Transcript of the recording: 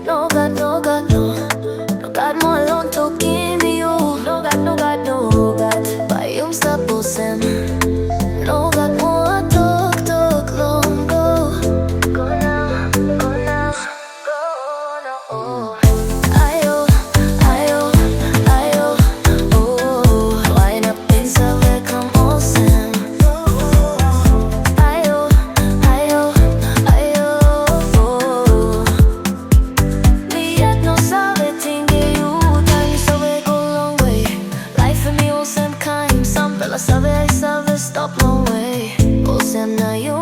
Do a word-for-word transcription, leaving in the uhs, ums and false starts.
Nogat, nogat, no. Nogat moa long tokim yu. Nogat, nogat, nogat. Bai yumi stap olsem. Nogat moa toktok long go. Go nau, go nau, go nau, oh. Aio, aio, aio, oh. Lain ap insait long olsem. Aio, aio, aio, oh. Mi yet no save ting ge yu, taim yu save go longwe. Laip em i olsem kain sampela save, ai save stap longwe. Olsem na yu